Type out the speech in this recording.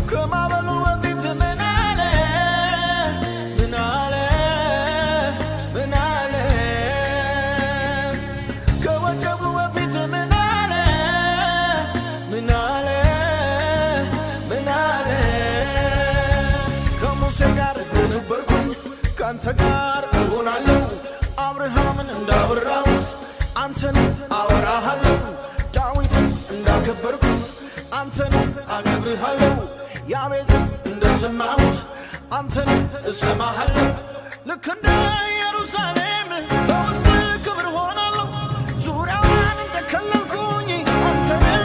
ከማዕበሉ በፊት ምን አለ? ምን አለ? ምን አለ? ከወጀቡ በፊት ምን አለ? ምን አለ? ምን አለ? ከሙሴ ጋር እንደነበርኩኝ ከአንተ ጋር እሆናለሁ። አብርሃምን እንዳወራሁት አንተን አወራሃለሁ። ዳዊትን እንዳከበርኩት አንተን አከብርሃለሁ። ያቤጽን እንደሰማሁት አንተን እሰማሃለሁ። ልክ እንደ ኢየሩሳሌም በውስጥ ክብር ሆናለሁ። ዙሪያዋን እንደከለልኩኝ አንተንም